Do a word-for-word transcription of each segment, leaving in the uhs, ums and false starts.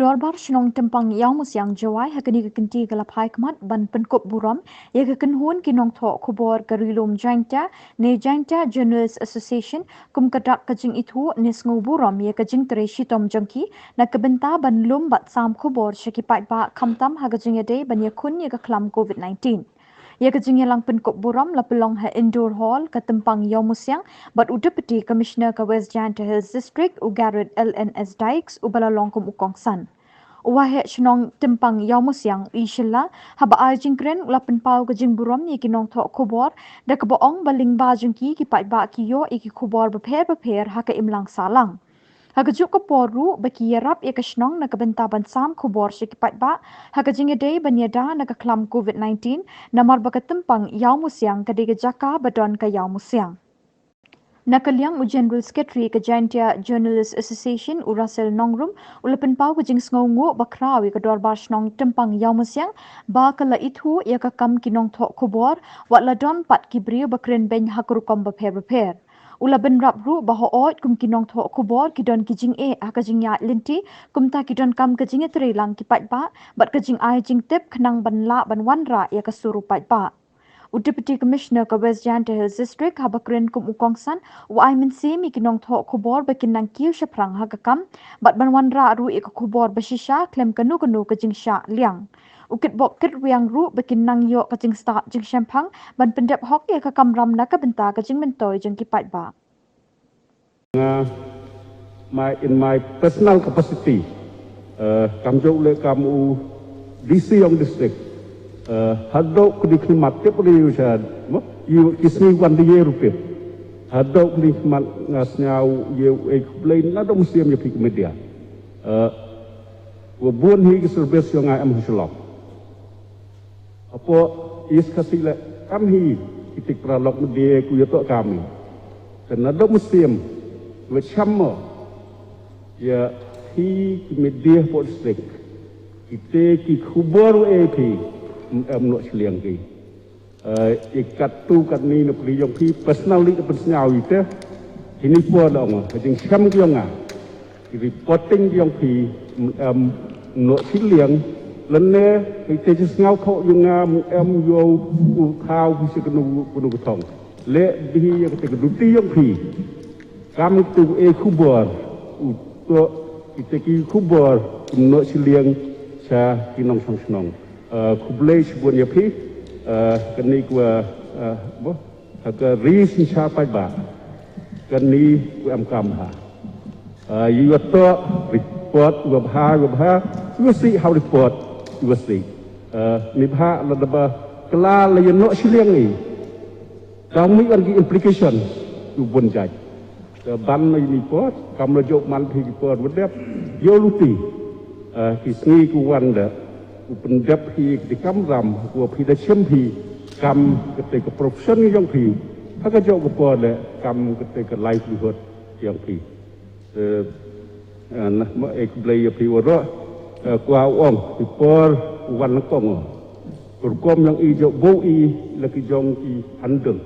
Dorbar Shnong Tympang Ïawmusiang Jowai ha kane ka kynti ka la phai khmat ban pynkup burom ïa ka kynhun ki nongthoh khubor ka Ri Lum Jaiñtia ne Jaiñtia Journalist Association kum ka dak ka jingithuh ne sngew burom ïa ka jingtrei shitom jong ki na ka bynta ban lum bad sam khubor sha ki paidbah khamtam ha ka jingïadei ban ïakhun ïa ka khlam covid nineteen. Ïa ka jingïalang pynkup burom la pynlong ha Indoor Hall ka Tympang Ïawmusiang bad u Deputy Commissioner ka West Jaiñtia Hills District u Garod L N S Dykes uba la long kum u kongsan. U Waheh Shnong Tympang Ïawmusiang u Ishilla haba ai jingkren u la pynpaw ka jingburom ïa ki nongthoh khubor da kaba ong ba lyngba jong ki ki paidbah ki ïoh ïa ki khubor bapher bapher ha ka imlang sahlang. Ha kajuh ka por ruh ba ki ïarap ïa ka shnong na ka bynta ban sam khubor sha ki paidbah ha ka jingïadei ban ïada na ka khlam covid nineteen namar ba ka Tympang Ïawmusiang ka dei ka jaka ba don ka ïawmusiang. Na ka liang u General Secretary ka Jaiñtia Journalist Association u Russell Nongrum u la pynpaw ka jingsngewnguh ba khraw ïa ka Dorbar Shnong Tympang Ïawmusiang ba ka la ithuh ïa ka kam ki nongthoh khubor wat la don pat ki briew ba kren beiñ ha ka rukom bapher bapher. U la bynrap ruh ba hooid kum ki nongthoh khubor ki don ki jingeh ha ka jingïaid lynti kumta ki donkam ka jingïatreilang ki paidbah bad ka jingai jingtip khnang ban lah ban wanrah ïa ka sur u paidbah. U Deputy Commissioner ka West Jaiñtia Hills District haba kren kum u kongsan u ai mynsiem ïa ki nongthoh khubor ba kin nang kiew shaphrang ha ka kam bad ban wanrah ruh ïa ka khubor ba shisha khlem kano kano ka jingshah liang. U kitbok kitrwiang ruh ba kin nang ïoh ka jingstad jingshemphang ban pyndep hok ïa ka kamram na ka bynta ka jingmyntoi jong ki paidbah. Nga, my, in my personal capacity, eh, kam jong u leh kam u D C yong district, eh, haduh kini ki mat tip ri u shad, mo, yu ki sngi wan di ye rupiah. Haduh kini ki mat nga sngew ye u ek blei na dong siam ye pik media. Eh, wa bun hi ki service yong nga em hu shlok. Hapoh East Khasi le kam hi ki tik paralok media ku ïa toh kam hi. Te na dong musim wa cham mo ïa hi ki media hapoh district. Ki te ki khubor wa e phi em, em noh shiliang ki. Eh, i kat tu kat ni na phi yong phi personally na pynsngew i te. Hini por da ong ha jingchem ki yong nga. Ki reporting ki yong phi em noh shiliang lane i te chi sngew tho yong nga em yow u thaw phi si kenu kenu kthong. Le bihi ya kate ka duty yong phi. Kam tu e khubor u to i te ki khubor em noh shiliang sha ki nongshong shnong. Eh, khublei shibun ïa phi, eh, kani ku, eh, bo, ha ka ri synshar paidbah. Kani ku em kam ha. Eh, ïa to report wa bha, wa bha, wa si ha report, wa si. Eh, ni bha la da ba kla la ïa noh shiliang i. Dang mi ar ki implication u bun jait. Te ban na ini por, kam la jok man phi ki por wa dep, yow luti. Eh, ki sngi ku wan da, u pyndep hi ki kamram, wa phi da chem phi, kam kate ka profession yong phi, ha ka jok ka por da, kam kate ka livelihood yong phi. Eh, eh, na, ma, eh, khublei ïa phi waroh, eh, kwa ong, ki por, wan na kong. Rukom yong i jok bo i, la ki jong ki handle.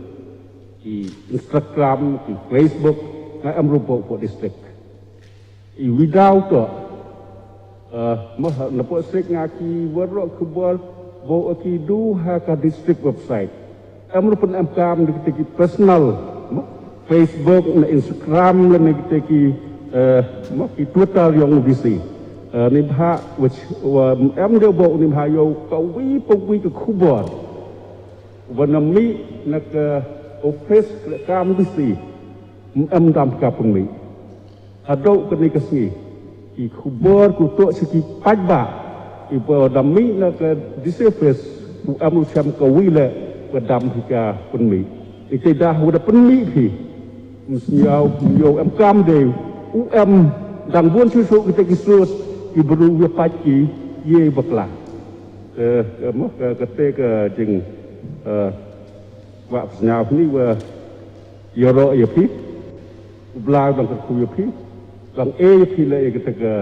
Ki Instagram, ki Facebook, nga em ruh bo, bo district. I without to, eh, mo, na po sek nga ki waroh khubor, bo ki du ha ka district website. Em ruh pun em kam di kita ki personal, mo, Facebook, na Instagram, na kita ki, eh, mo, ki Twitter yong U B C. Eh, ni bha, which, wa, em dia bo ni bha yow ka wi pa wi ka khubor. Wa na mi na ka office ka kam U B C. Em dam ka pun mi. Haduh kani ka sngi. Ki khubor ku to si ki paidbah. I ba dam mi na ka D C office. Ku em u chem ka wi le. Wa dam hi ka pun mi. I te dah wa da pun mi phi. Msnyaw, mnyaw em kam de. U em dang bun susu kita ki sus. I bru wa pait ki. Ye bakla. Ke, ke mo, ke, ke te ke jing, eh, wa psnyaw ni wa yoro ya phi. Bla dang ke ku ya phi. Dang e ya phi le ya ke te ke,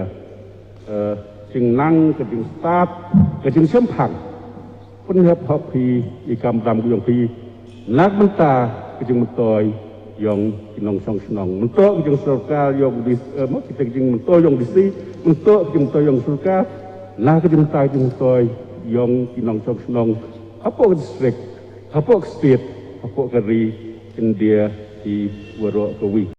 eh, jing nang ke jing start, ke jing sempang. Pun hep hok phi i kam dam ku yong phi. Nak menta ke jing mentoi. yong ki nongshong shnong. Mynta ka jingsorkar yong di, eh, mo kita ka jingmyntoi yong D C, mynta ka jingmyntoi yong sorkar, na ka jingmyntoi jingmyntoi yong ki nongshong shnong. Hapoh ka district, hapoh ka state, hapoh ka ri, India, ki waroh kawi.